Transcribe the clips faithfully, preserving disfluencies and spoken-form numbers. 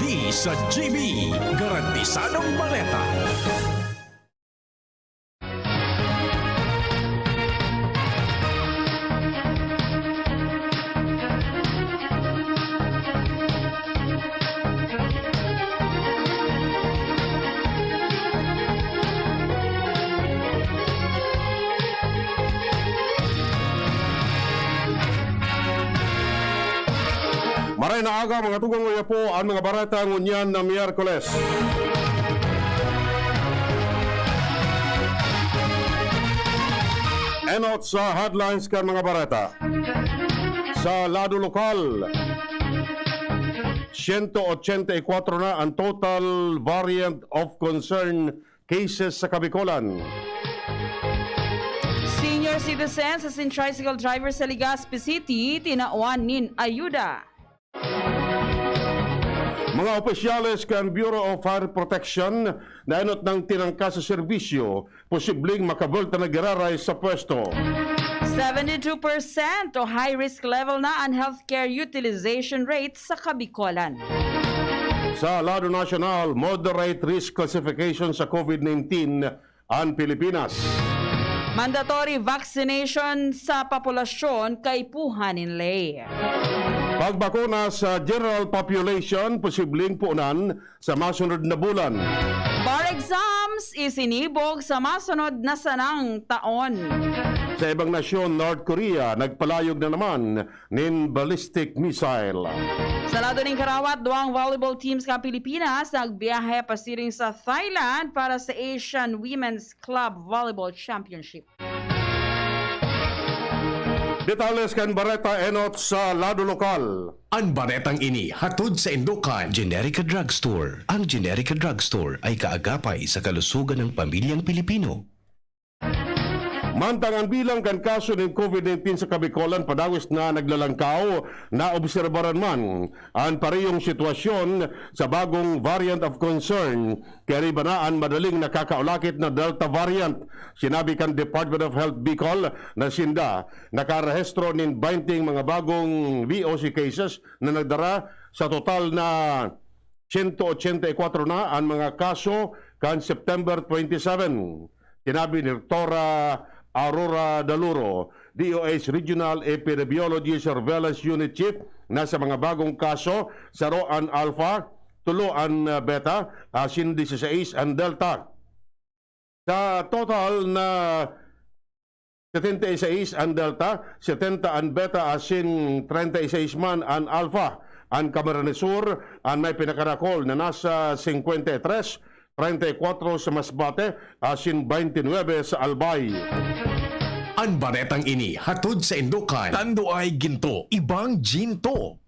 Sa G B, garantisadong baleta. Maray na aga, mga tugang, oya po an mga bareta ngunyan na Miyerkules. Enot sa headlines kan mga bareta. Sa lado lokal, siyento ochenta y kwatro na ang total variant of concern cases sa Kabikolan. Senior citizens asin tricycle driver sa Legazpi City tinawan nin ayuda. Mga opisyales kan Bureau of Fire Protection na enot nang tinangka sa serbisyo, posibleng makabuelta na giraray sa pwesto. Seventy-two percent o high risk level na an healthcare utilization rate sa Kabikolan. Sa lado nasyonal, moderate risk classification sa COVID nineteen an Pilipinas. Mandatory vaccination sa populasyon kaipuhan nin ley. Pagbakuna sa general population, posibleng punan sa masunod na bulan. Bar exams isinibog sa masunod na sanang taon. Sa ibang nasyon, North Korea nagpalayog na naman nin ballistic missile. Sa lado nin karawat, duwang volleyball teams kan Pilipinas nagbiyahe pasiring sa Thailand para sa Asian Women's Club Volleyball Championship. Detalles kan bareta enot sa lado lokal. An baretang ini hatod saindo kan Generica Drugstore. Ang Generica Drugstore ay kaagapay sa kalusugan ng pamilyang Pilipino. Mantang an bilang kan kaso nin COVID nineteen sa Kabikolan padagos na naglalangkaw, naobserbaran man an parehong sitwasyon sa bagong variant of concern, kairiba na an madaling nakakaulakit na Delta variant. Sinabi kan Department of Health Bicol na sinda nakarehistro nin baynte mga bagong V O C cases na nagdara sa total na siyento ochenta y kwatro na an mga kaso kan September twenty-seven. Sinabi ni Doktora Aurora Daluro, D O H Regional Epidemiology Surveillance Unit Chief, na sa mga bagong kaso, saro an Alpha, tulo an, ah, Beta, asin dieciséis an Delta. Sa total na setenta y seis an Delta, setenta an Beta, asin treinta y seis man an Alpha. An Camarines Sur an may pinakarakol na nasa cincuenta y tres, treinta y cuatro sa Masbate, asin veintinuebe sa Albay. An baretang ini hatod saindo kan Tanduay Ginto, Ibang Ginto.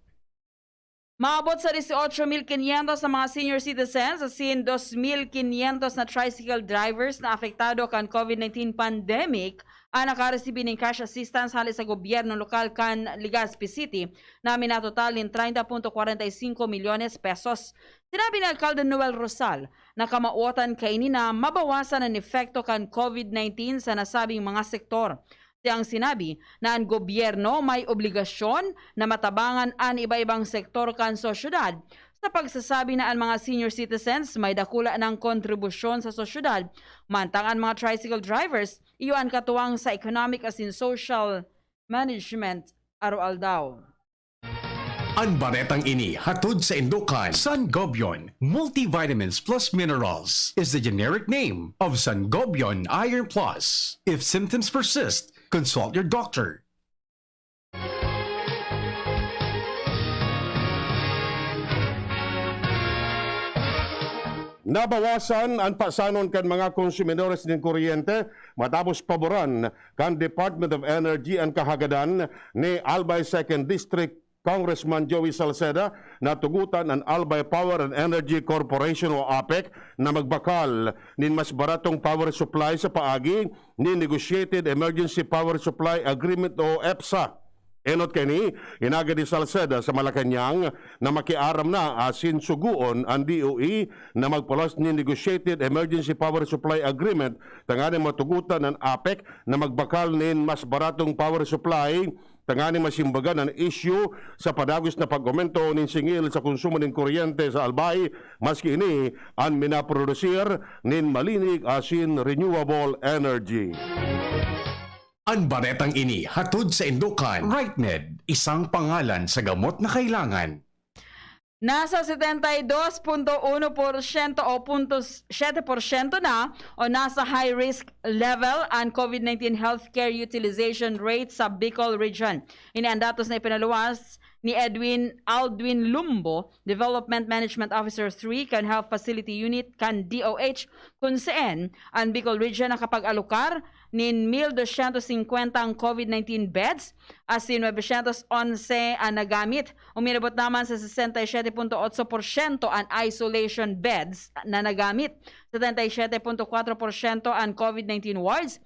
Maabot sa dieciocho mil quinientos na mga senior citizens asin dos mil quinientos na tricycle drivers na apektado kan COVID nineteen pandemic an nakaresibi nin cash assistance hale sa gobyerno lokal kan Legazpi City, na minatotal nin treinta punto cuarenta y cinco milyones pesos. Sinabi ni Alkalde Noel Rosal na kamawotan kaini na mabawasan an epekto kan COVID nineteen sa nasabing mga sektor. Siyang sinabi na an gobyerno may obligasyon na matabangan an iba-ibang sektor kan sosyedad, sa pagsasabi na an mga senior citizens may dakula nang kontribusyon sa sosyedad, mantang an mga tricycle drivers iyo an katuwang sa economic asin social management aroaldaw. An baretang ini hatod saindo kan Sangobion Multivitamins Plus Minerals is the generic name of Sangobion Iron Plus. If symptoms persist, consult your doctor. Nabawasan an pasanon kan mga konsumidores nin kuryente matapos paboran kan Department of Energy an kahagadan ni Albay Second District Congressman Joey Salceda na tugotan an Albay Power and Energy Corporation o APEC na magbakal nin mas baratong power supply sa paagi nin Negotiated Emergency Power Supply Agreement o EPSA. Enot kaini, inagad ni Salceda sa Malacañang na makiaram na asin sugoon an D O E na magpulos nin Negotiated Emergency Power Supply Agreement tanganing matugotan an APEC na magbakal nin mas baratong power supply tanganing masimbagan an isyu sa padagos na pag-aumento nin singil sa konsumo nin kuryente sa Albay, maski ini an minaprodusir nin malinig asin renewable energy. An baretang ini hatod sa indukan Rightmed, isang pangalan sa gamot na kailangan. Nasa setenta y dos punto uno porsyento o punto siyete porsyento na o nasa high risk level an COVID nineteen healthcare utilization rate sa Bicol Region. Ini an datos na ipinaluwas ni Edwin Aldwin Lumbo, Development Management Officer three kan Health Facility Unit kan D O H, kun saan an Bicol Region nakapag-alokar nin mil dosyentos singkwenta ang COVID nineteen beds, asin nuebe syentos onse an nagamit. Umirabot naman sa sesenta y siyete punto otso porsyento an isolation beds na nagamit, setenta y siyete punto kwatro porsyento an COVID nineteen wards,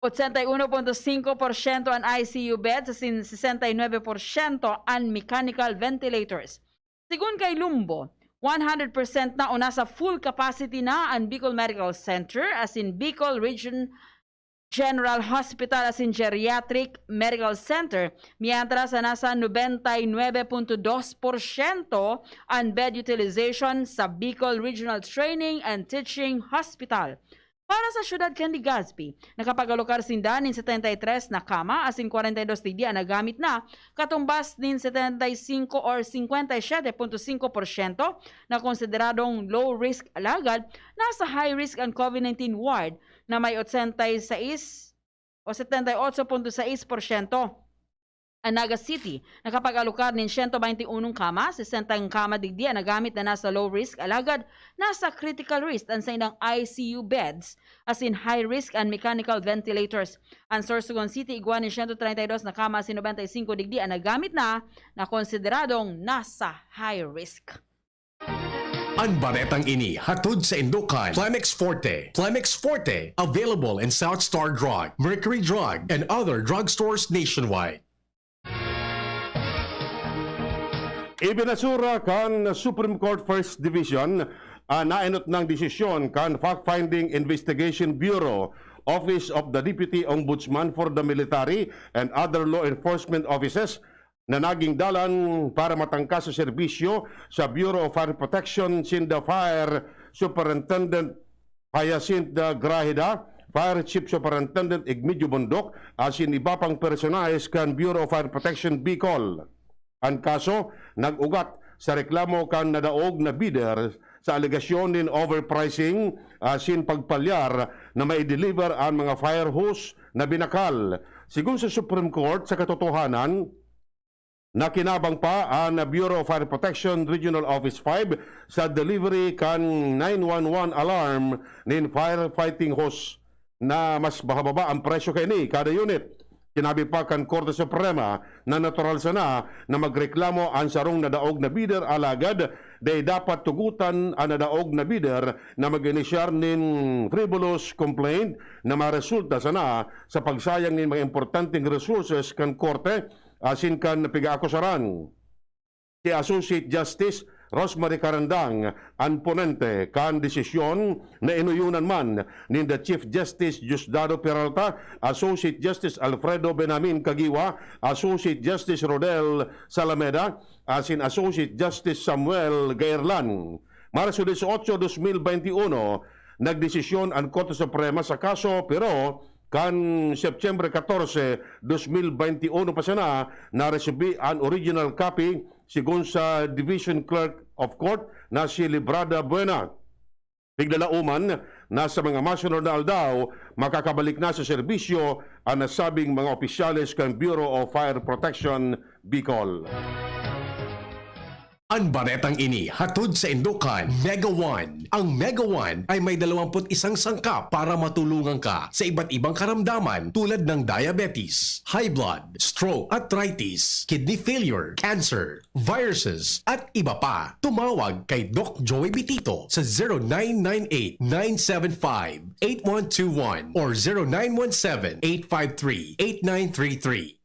ochenta y uno punto singko porsyento an I C U beds, asin sesenta y nuebe porsyento an mechanical ventilators. Segun kay Lumbo, one hundred percent na o nasa full capacity na an Bicol Medical Center, asin Bicol Region General Hospital asin Geriatric Medical Center, mientras na nasa nobenta y nuebe punto dos porsyento an bed utilization sa Bicol Regional Training and Teaching Hospital. Para sa syudad kan Legazpi, nakapag-alokar sinda nin setenta y tres na kama asin kwarenta y dos digdi an nagamit na, katumbas nin setenta y singko or singkwenta y siyete punto singko porsyento na konsideradong low risk, alagad nasa high risk an COVID nineteen ward na may ochenta y seis o setenta y otso punto sais porsyento. An Naga City nakapag-alokar nin siyento baynte unong kama, sesenta kama digdi an nagamit na nasa low risk, alagad nasa critical risk an saindang I C U beds, asin high risk an mechanical ventilators. An Sorsogon City igwa nin siyento treinta y dos na kama asin nobenta y singko digdi an nagamit na, na konsideradong nasa high risk. An baretang ini hatod sa indukan Plemex Forte. Plemex Forte, available in South Star Drug, Mercury Drug, and other drugstores nationwide. Ibinasura kan Supreme Court First Division an naenot nang desisyon kan Fact-Finding Investigation Bureau, Office of the Deputy Ombudsman for the Military and other law enforcement offices na naging dalan para matangka sa serbisyo sa Bureau of Fire Protection sinda Fire Superintendent Hyacinth Grajeda, Fire Chief Superintendent Igmedio Bondok, asin iba pang personahes kan Bureau of Fire Protection Bicol. An kaso nag-ugat sa reklamo kan nadaog na bidder sa alegasyon nin overpricing asin pagpalyar na maideliver an mga fire hose na binakal. Segun sa Supreme Court, sa katotohanan, nakinabang pa an Bureau of Fire Protection Regional Office five sa delivery kan nine one one alarm nin firefighting hose na mas mahababa ang presyo kaini kada unit. Sinabi pa kan Korte Suprema na natural sana na magreklamo an sarong nadaog na bidder, alagad dai dapat tugotan an nadaog na bidder na mag-inisyar nin frivolous complaint na maresulta sana sa pagsayang nin mga importanteng resources kan korte asin kan pigaakusaran. Si Associate Justice Rosemary Carandang an ponente kan desisyon na inoyonan man ninda Chief Justice Diosdado Peralta, Associate Justice Alfredo Benamin Caguioa, Associate Justice Rodel Salameda, asin Associate Justice Samuel Gairlan. Marso dieciocho, dos mil veintiuno, nagdesisyon an Korte Suprema sa kaso, pero kan Setyembre katorse, dos mil veintiuno pa sana naresibi an original copy, segun sa Division Clerk of Court na si Librada Buena. Piglalauman na sa mga masunod na aldaw, makakabalik na sa serbisyo an nasabing mga opisyales kan Bureau of Fire Protection, Bicol. An baretang ini hatod saindo kan Mega One. Ang Mega One ay may dalawampu't isang sangkap para matulungan ka sa iba't ibang karamdaman tulad ng diabetes, high blood, stroke, arthritis, kidney failure, cancer, viruses, at iba pa. Tumawag kay Doc Joey Bitito sa zero nine nine eight, nine seven five, eight one two one or zero nine one seven, eight five three, eight nine three three.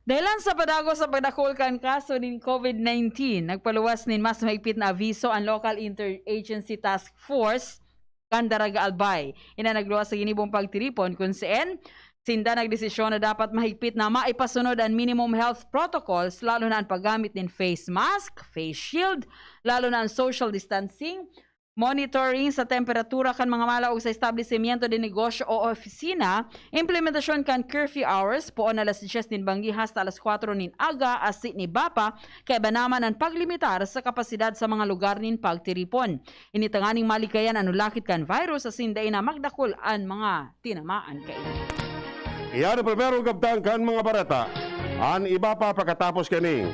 Dahelan sa padagos sa pagdakul kan kaso nin COVID nineteen, nagpaluwas nin mas mahigpit na aviso an Local Interagency Task Force kan Daraga Albay. Ini nagluwas sa ginibong pagtiripon kun saan Sinda nagdesisyon na dapat mahigpit na maipasunod an minimum health protocols, lalo na an paggamit nin face mask, face shield, lalo na an social distancing, monitoring sa temperatura kan mga malaog sa establisimyento de negosyo o opisina, implementasyon kan curfew hours, poon alas dyes nin banggi hasta alas kwatro nin aga, asi ni BAPA, kaiba naman an paglimitar sa kapasidad sa mga lugar nin pagtiripon. Ini tanganing malikayan an ulakit kan virus asin dai na magdakul an mga tinamaan kaini. Iyan ang primerong kabtang kan mga bareta. An iba pa pakatapos kani.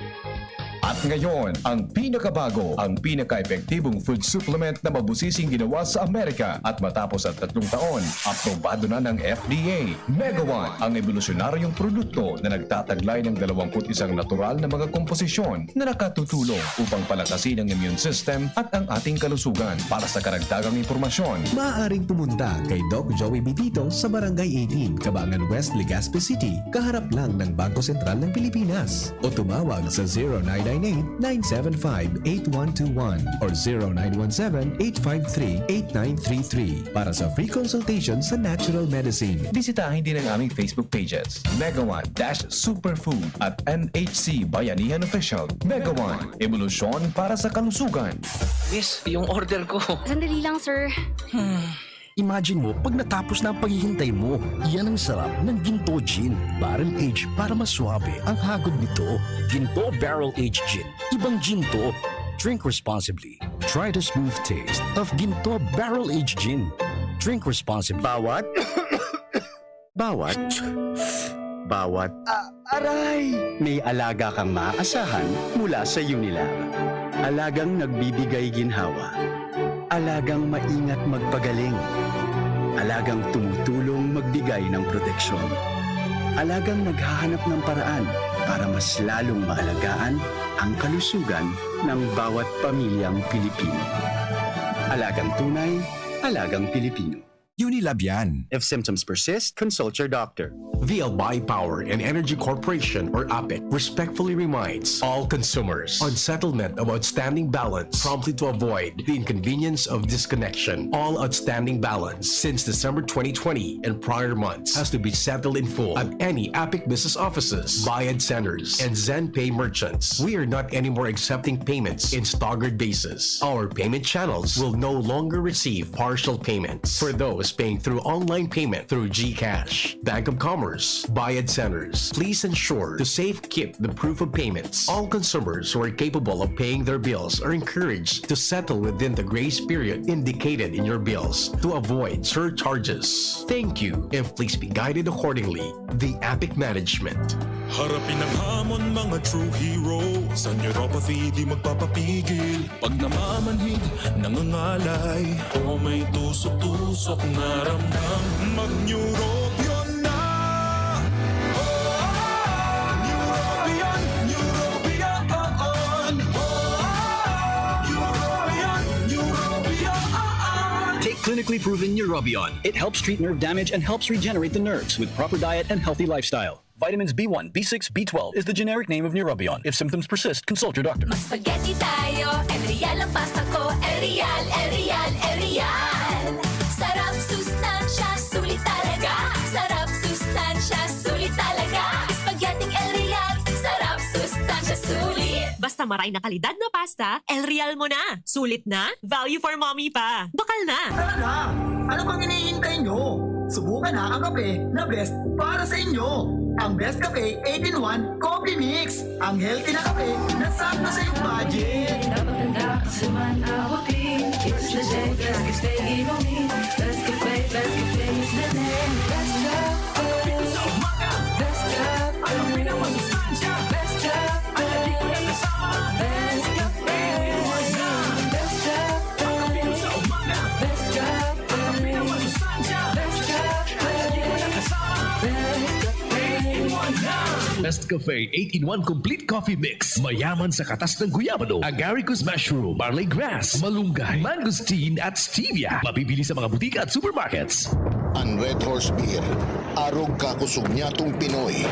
At ngayon, ang pinakabago, ang pinaka-epektibong food supplement na mabusising ginawa sa Amerika. At matapos ang tatlong taon, aprobado na ng F D A. Mega One, ang ebolusyonaryong produkto na nagtataglay ng dalawampu't isang natural na mga komposisyon na nakatutulong upang palakasin ang immune system at ang ating kalusugan. Para sa karagdagang impormasyon, maaaring pumunta kay Doc Joey Bitito sa Barangay eighteen, Cabangan West, Legazpi City, kaharap lang ng Bangko Sentral ng Pilipinas. O tumawag sa zero nine nine eight, nine seven five, eight one two one or zero nine one seven, eight five three, eight nine three three para sa free consultation sa natural medicine. Bisitahin din ang aming Facebook pages, Mega One dash Superfood at N H C Bayanihan Official. Mega One, ebolusyon para sa kalusugan. Miss, yung order ko. Sandali lang, sir. Imagine mo, pag natapos na ang paghihintay mo, yan ang sarap ng Ginto Gin. Barrel age para mas suabe ang hagod nito. Ginto Barrel Age Gin. Ibang Ginto. Drink responsibly. Try the smooth taste of Ginto Barrel Age Gin. Drink responsibly. Bawat, bawat, bawat, ah, aray! May alaga kang maaasahan mula sa Unilag. Alagang nagbibigay ginhawa. Alagang maingat magpagaling. Alagang tumutulong magbigay ng proteksyon. Alagang naghahanap ng paraan para mas lalong maalagaan ang kalusugan ng bawat pamilyang Pilipino. Alagang tunay, alagang Pilipino. Unilab yan. If symptoms persist, consult your doctor. The Albay Power and Energy Corporation or APEC respectfully reminds all consumers on settlement of outstanding balance promptly to avoid the inconvenience of disconnection. All outstanding balance since December twenty twenty and prior months has to be settled in full at any APEC business offices, Bayad Centers, and ZenPay merchants. We are not anymore accepting payments in staggered basis. Our payment channels will no longer receive partial payments for those paying through online payment through GCash, Bank of Commerce, Bayad Centers. Please ensure to safe keep the proof of payments. All consumers who are capable of paying their bills are encouraged to settle within the grace period indicated in your bills to avoid surcharges. Thank you, and please be guided accordingly. The APEC Management. Harapin ang hamon, mga true hero. Sa neuropathy, di magpapapigil. Pag namamanhid, nangangalay, o may tusok-tusok na ramdam, mag-Neurobion na! Oh, Neurobion, Neurobion, oh, oh. Neurobion, Neurobion, oh, oh. Take clinically proven Neurobion. It helps treat nerve damage and helps regenerate the nerves with proper diet and healthy lifestyle. Vitamins B one, B six, B twelve is the generic name of Neurobion. If symptoms persist, consult your doctor. Mag-spaghetti tayo, El Real ang pasta ko. El Real, El Real, El Real. Sarap, sustansya, sulit talaga. Sarap, sustansya, sulit talaga. Spaghetti El Real, sarap, sustansya, sulit. Basta maray na kalidad na pasta, El Real mo na. Sulit na, value for mommy pa. Bakal na! Tara na! Ano pang hinihintay nyo? Subukan na ang kape na best para sa inyo. Ang Best Cafe eight-in-one Coffee Mix. Ang healthy na kape na sakto sa iyong budget. Napaganda kasi man abutin. It's the day, best cafe inumin. Best cafe, best cafe is the name. Best cafe. Best cafe. Best cafe. Best cafe. Best cafe. Best cafe. Best cafe. Best Cafe eight-in-one Complete Coffee Mix. Mayaman sa katas ng guyabano, agaricus mushroom, barley grass, malunggay, mangosteen at stevia. Mabibili sa mga butika at supermarkets. An Red Horse Beer, arog kakosog niyatong Pinoy.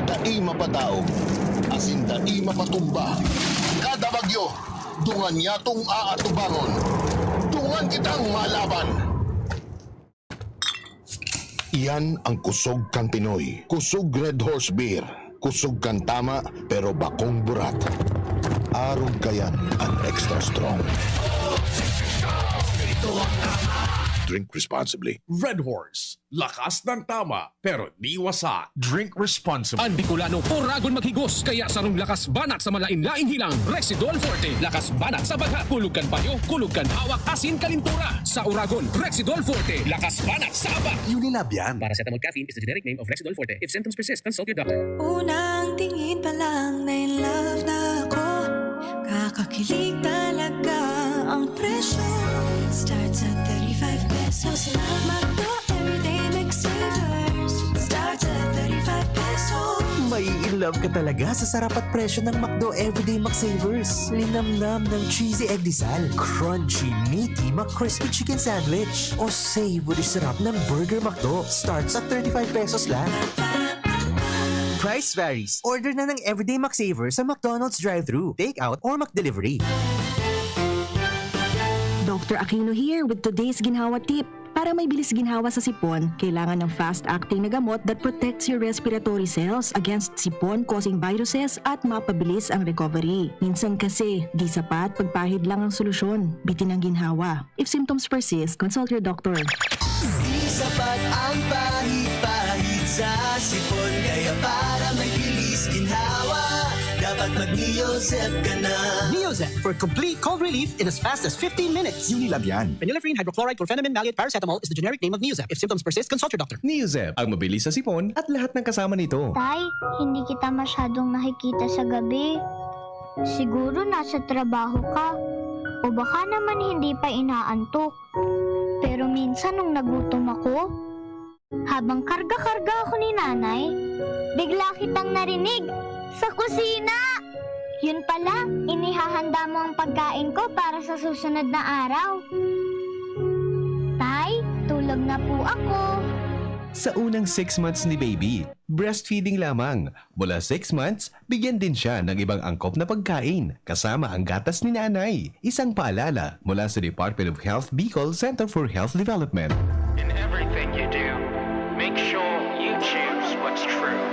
Dai mapadaog, asin dai mapatumba. Kada bagyo, dungan niyatong aatubangon. Dungan kitang malaban. Yan ang kusog kan Pinoy. Kusog Red Horse Beer. Kusog kan tama, pero bakong burat. Arog kayan an extra strong. Drink responsibly. Red Horse. Lakas ng tama, pero di wasak. Drink responsibly. Ang Bicolano, oragon maghigos, kaya sarong lakas banat sa malain-laing hilang, Rexidol Forte. Lakas banat sa bagha, kulog kan payo, kulog kan hawak, asin kalintura. Sa oragon, Rexidol Forte. Lakas banat sa abak. Unilab yan. Paracetamol caffeine is the generic name of Rexidol Forte. If symptoms persist, consult your doctor. Unang tingin pa lang na in love na ako. Kakakilig talaga ang presyo. Starts at thirty-five pesos lang. McDo Everyday McSavers. Starts at thirty-five pesos. May in love ka talaga sa sarap at presyo ng McDo Everyday McSavers. Linamnam ng cheesy egg disal, crunchy, meaty, McCrispy chicken sandwich, o savory sarap ng Burger McDo. Starts at thirty-five pesos lang. Price varies. Order na ng Everyday McSaver sa McDonald's drive-thru, take-out, or McDelivery. Doctor Aquino here with today's ginhawa tip. Para may bilis ginhawa sa sipon, kailangan ng fast-acting na gamot that protects your respiratory cells against sipon-causing viruses at mapabilis ang recovery. Minsan kasi, di sapat pagpahid lang ang solusyon. Bitin ang ginhawa. If symptoms persist, consult your doctor. Di sapat ang pahid-pahid sa sipon, kaya para may bilis ginhawa, dapat mag-Neozep ka na. Neozep for complete cold relief in as fast as fifteen minutes. Unilab yan. Phenylephrine, hydrochloride, chlorphenamine, maleate, paracetamol is the generic name of Neozep. If symptoms persist, consult your doctor. Neozep, ang mabilis sa sipon at lahat ng kasama nito. Tay, hindi kita masyadong nakikita sa gabi. Siguro nasa trabaho ka. O baka naman hindi pa inaantok. Pero minsan nung nagutom ako, habang karga-karga ako ni Nanay, bigla kitang narinig sa kusina! Yun pala, inihahanda mo ang pagkain ko para sa susunod na araw. Tay, tulog na po ako. Sa unang six months ni baby, breastfeeding lamang. Mula six months, bigyan din siya ng ibang angkop na pagkain, kasama ang gatas ni nanay. Isang paalala mula sa Department of Health Bicol Center for Health Development. In everything you do, make sure you choose what's true.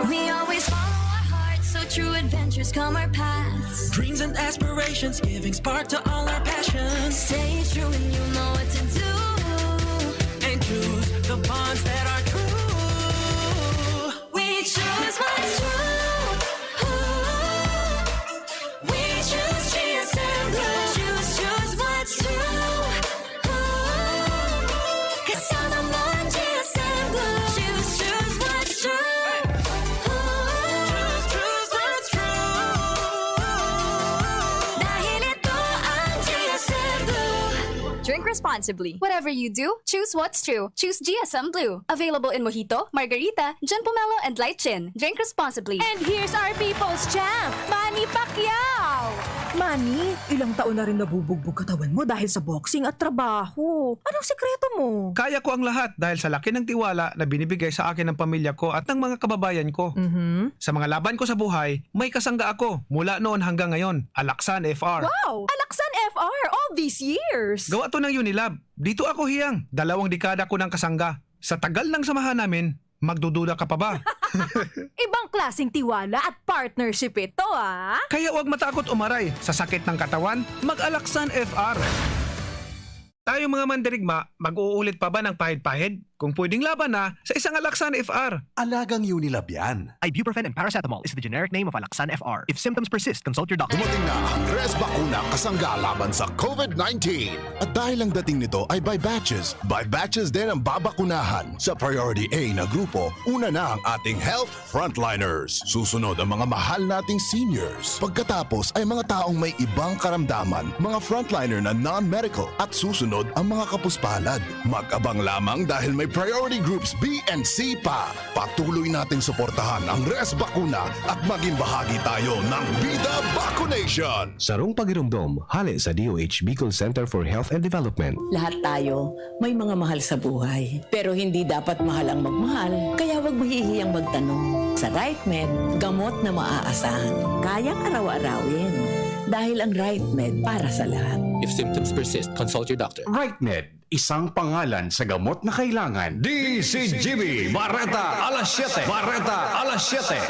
We always follow our hearts, so true adventures come our paths. Dreams and aspirations giving spark to all our passions. Stay true and you know what to do. And choose the bonds that are true. We choose what's true. We choose G S M Blue. Choose, choose what's true. Kasama mo ang G S M Blue. Choose, choose what's true. Choose, choose what's true. Dahil ito ang G S M Blue. Drink responsibly. Whatever you do, choose what's true. Choose G S M Blue. Available in Mojito, Margarita, Gen Pomelo, and Light Gin. Drink responsibly. And here's our people's champ, Manny Pacquiao! Manny, ilang taon na rin nabubugbog katawan mo dahil sa boxing at trabaho. Anong sikreto mo? Kaya ko ang lahat dahil sa laki ng tiwala na binibigay sa akin ng pamilya ko at ng mga kababayan ko. Mhm. Sa mga laban ko sa buhay, may kasangga ako mula noon hanggang ngayon, Alaksan F R. Wow! Alaksan F R all these years! Gawa to ng Unilab. Dito ako hiyang, dalawang dekada ko ng kasangga. Sa tagal ng samahan namin, magdududa ka pa ba? Ibang klaseng tiwala at partnership ito, ah! Kaya 'wag matakot umaray sa sakit ng katawan, mag-Alaksan F R. Tayong mga mandirigma, mag-uulit pa ba ng pahid-pahid? Kung pwedeng laban na, sa isang Alaksan F R. Alagang Unilab yan. Ibuprofen and paracetamol is the generic name of Alaksan F R. If symptoms persist, consult your doctor. Dumating na ang Res Bakuna kasangga laban sa COVID nineteen. At dahil ang dating nito ay by batches, by batches din ang babakunahan. Sa Priority A na grupo, una na ang ating health frontliners. Susunod ang mga mahal nating seniors. Pagkatapos ay mga taong may ibang karamdaman, mga frontliner na non-medical, at susunod ang mga kapuspalad. Mag-abang lamang dahil may priority groups B and C pa. Patuloy nating suportahan ang Res Bakuna at maging bahagi tayo ng Bida Vacunation. Sarong pagiromdom, hale sa D O H Bicol Center for Health and Development. Lahat tayo may mga mahal sa buhay. Pero hindi dapat mahal ang magmahal, kaya 'wag mahihiyang magtanong. Sa RightMed, gamot na maaasahan, kayang araw-arawin. Dahil ang RightMed para sa lahat. If symptoms persist, consult your doctor. RightMed, Isang pangalan sa gamot na kailangan. D C G B, Bareta alas siyete. Bareta alas siyete.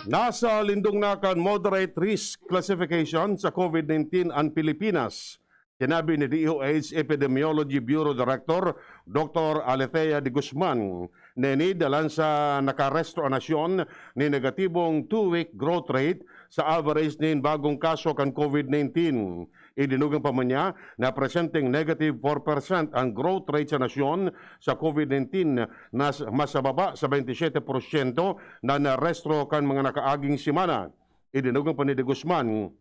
Nasa lindong na kan moderate risk classification sa COVID nineteen an Pilipinas. Sinabi ni D O H Epidemiology Bureau Director Doctor Alethea de Guzman na ini dalan sa nakarestro an nasyon nin negatibong two-week growth rate sa average nin bagong kaso kan COVID nineteen. Idinugang pa man niya na presenteng negative four percent ang growth rate sa nasyon sa COVID nineteen, na s-, mas sa baba sa twenty-seven porsyento na narestro kan mga nakaaging semana. Idinugang pa ni De Guzman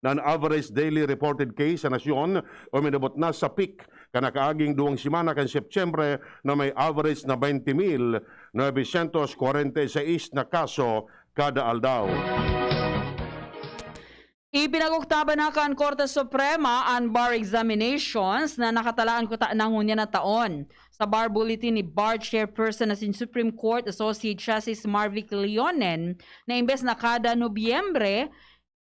na an average daily reported case sa nasyon uminabot na sa peak kan nakaaging duwang semana kan Setyembre, na may average na twenty mil novecientos kwarenta y seis na kaso kada aldaw. Ipinag-oktaban na kan Korte Suprema an bar examinations na nakatalaan kuta na ngunyan na taon. Sa bar bulletin ni bar chairperson na sin Supreme Court Associate Justice Marvic Leonen, na imbes na kada Nobyembre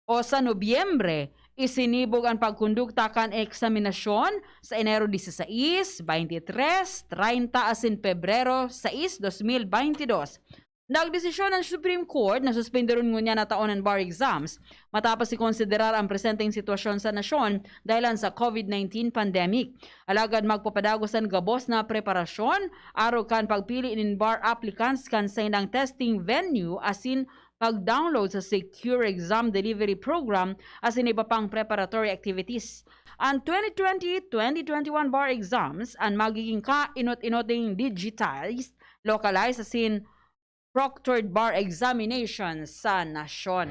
o sa Nobyembre, isinibog an pagkondukta kan eksaminasyon sa Enero dieciséis, veintitrés, treinta asin Pebrero sais, dos mil veintidós. Nagdesisyon an Supreme Court na suspenderon ngunyan na taon an bar exams matapos ikonsiderar an presenteng sitwasyon sa nasyon dahelan sa COVID nineteen pandemic. Alagad magpapadagos an gabos na preparasyon arog kan pagpili nin bar applicants kan saindang testing venue asin pag-download sa Secure Exam Delivery Program asin iba pang preparatory activities. An twenty twenty, twenty twenty-one bar exams an magiging kainot-inot ning digitized, localized asin proctored bar examination sa nasyon.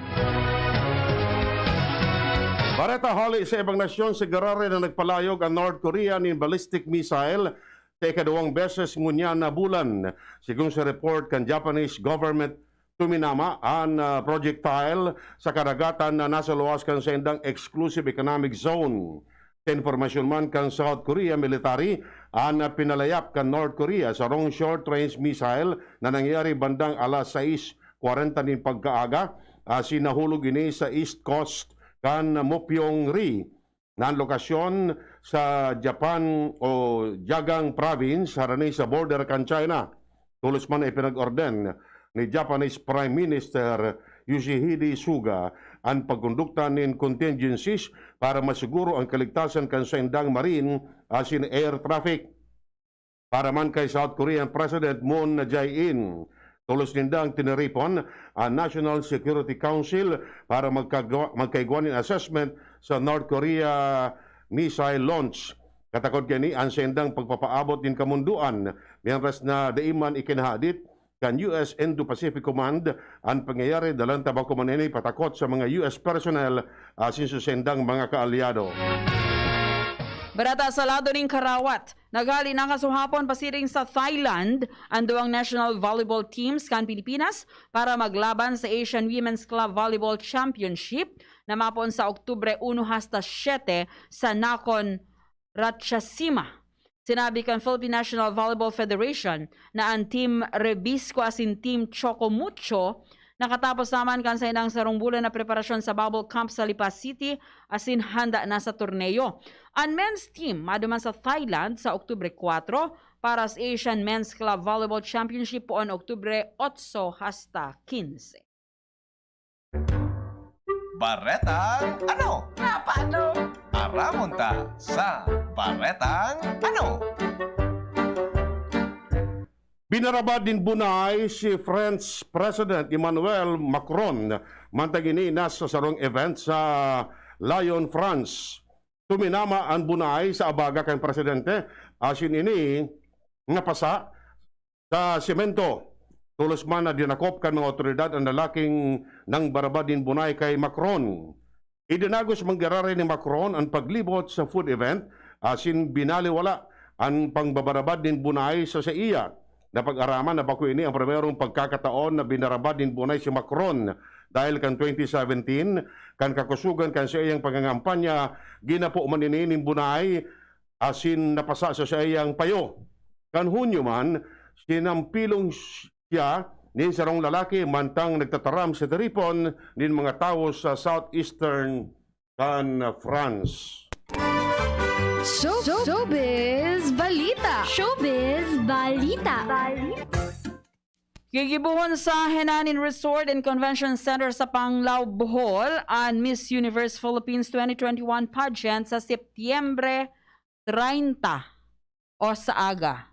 Bareta hali sa ibang nasyon, sigurare na nagpalayog ang North Korea nin ballistic missile sa ikaduwang beses ngunyan na bulan. Sigon sa report kan Japanese government, tuminama an, ah, projectile sa karagatan na nasa luwas kan saindang exclusive economic zone. Sa impormasyon man kan South Korea military, an pinalayap kan North Korea sarong short-range missile na nangyari bandang alas sais kwarenta nin pagkaaga, asin nahulog ini sa east coast kan Mopyong-ri, na an lokasyon sa Japan o Jagang Province, harani sa border kan China. Tolos man na ipinag-orden ni Japanese Prime Minister Yoshihide Suga an pagkondukta nin contingencies para masiguro an kaligtasan kan saindang marine asin air traffic. Para man kay South Korean President Moon Jae-in, tolos nindang tiniripon an National Security Council para magkagwa-, magkaigwa nin assessment sa North Korea missile launch. Katakod kaini an saindang pagpapaabot nin kamondoan, mientras na dai man ikinahadit kan U S Indo-Pacific Command an pangyayari. Dalan ta bako man ini patakot sa mga U S personnel asin sa saindang mga kaalyado. Bareta sa lado nin karawat, naghali na kasuhapon pasiring sa Thailand an duwang national volleyball teams kan Pilipinas para maglaban sa Asian Women's Club Volleyball Championship na mapoon sa Oktubre uno hasta siyete sa Nakhon Ratchasima. Sinabi kan Philippine National Volleyball Federation na an Team Rebisco asin Team Choco Mucho nakatapos naman kan saindang sarong bulan na preparasyon sa bubble camp sa Lipa City asin handa na sa torneo. An men's team maduman sa Thailand sa Oktubre kwatro para sa Asian Men's Club Volleyball Championship poon Oktubre otso hasta kinse. Baretang ano? Nga paano? Aramon ta sa Baretang ano? Binarabad nin bunay si French President Emmanuel Macron. Mantang ini nasa sarong event sa Lyon, France. Tuminama an bunay sa abaga kan presidente, asin ini napasa sa semento. Tolos man na dinakop kan mga awtoridad an lalaking nangbarabad nin bunay kay Macron. Idinagos man giraray ni Macron an paglibot sa food event, asin binaliwala an pangbabarabad nin bunay sa saiya. Napag-araman na bako ini ang primerong pagkakataon na binarabad nin bunay si Macron, dahil kan twenty seventeen, kan kakusogan kan saiyang pangangampanya, ginapo man ini nin bunay asin napasa sa saiyang payo. Kan Hunyo man, sinampilong siya nin sarong lalaki mantang nagtataram sa tiripon nin mga tawo sa southeastern kan France. Showbiz Balita! Showbiz Balita! Gigibohon sa Henanin Resort and Convention Center sa Panglao, Bohol, an Miss Universe Philippines twenty twenty-one pageant sa Setyembre treinta o sa aga.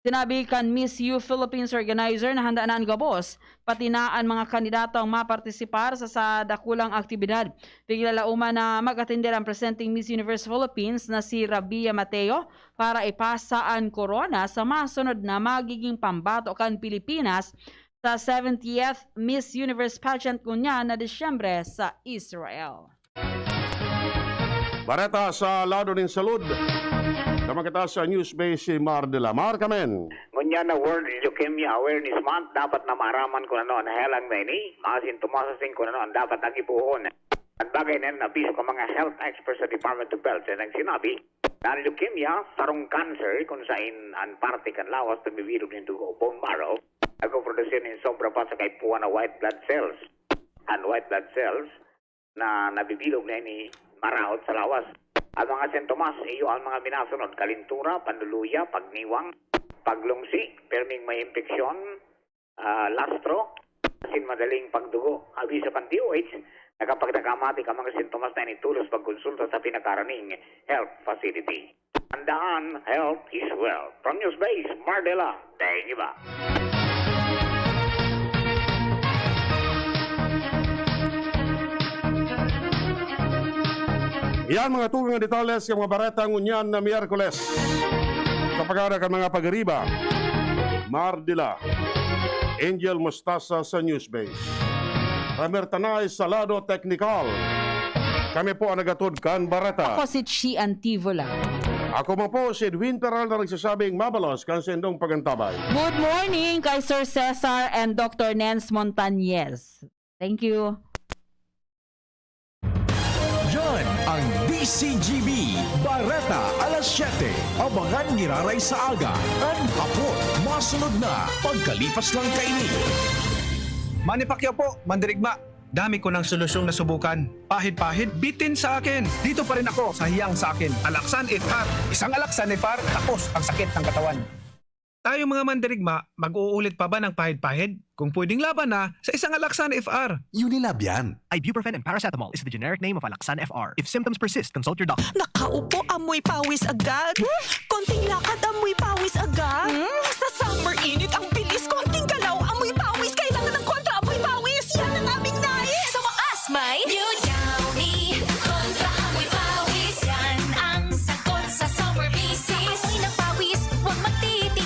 Sinabi kan Miss U Philippines organizer na handa na an gabos, pati na an mga kandidatong mapartisipar sa, sa dakulang aktibidad. Piglalauman na mag-atender ang presenting Miss Universe Philippines na si Rabia Mateo para ipasa an korona sa masunod na magiging pambato kan Pilipinas sa seventieth Miss Universe Pageant ngunyan na Disyembre sa Israel. Bareta sa lado nin salud. Naman kita sa Newsbase si Mar de la Mar Kamen. Ngunyan na World Leukemia Awareness Month, dapat na maaraman kun ano an helang na ini, mga sintomas asin kun ano an dapat na gibohon. An bagay na yan, naabiso kan mga health experts sa Department of Health, sa nagsinabi na an leukemia, sarong cancer kun sain an parte kan lawas nagbibilog nin dugo, bone marrow, nagproprodusir nin sobra pa sa kaipuhan na white blood cells. An white blood cells na nabibilog na ini maraot sa lawas. Ang mga sintomas, iyo ang mga minasunod: kalintura, panluluya, pagniwang, paglungsi, perming may impeksyon, ah, lastro, asin madaling pagdugo. Abiso kan D O H na kapag nakamatik ang mga sintomas na ini, tolos pagkonsulta sa pinakaraning health facility. Tandaan, health is wealth. From Newsbase, Mar de la, daing iba. Iyan mga tugang na detalye sa mga bareta ngunyan na Miyerkules. Sa pagkada kan mga pagariba, Mar de la, Angel Mostasa sa Newsbase. Ramer Tanay sa lado teknikal. Kami po ang nagatod kan bareta. Ako si Chi Antivola. Ako man po si Edwin Peral na nagsasabing mabalos kan sendong pagantabay. Good morning kay Sir Cesar and Doctor Nens Montañez. Thank you. Yan ang D C G B, Bareta alas siyete. Abangan ngiraray sa aga, an hapon, masunod na pagkalipas lang kaini. Manny Pacquiao po, mandirigma. Dami ko ng solusyong nasubukan. Pahid-pahid, bitin sa akin. Dito pa rin ako sa hiyang sa akin. Alaxan F R. Isang Alaxan F R, tapos ang sakit ng katawan. Tayo mga mandirigma, mag-uulit pa ba ng pahid-pahid? Kung pwedeng laban na, sa isang Alaxan F R. Unilab yan. Ibuprofen and paracetamol is the generic name of Alaxan F R. If symptoms persist, consult your doctor. Nakaupo, amoy pawis agad. Konting lakad,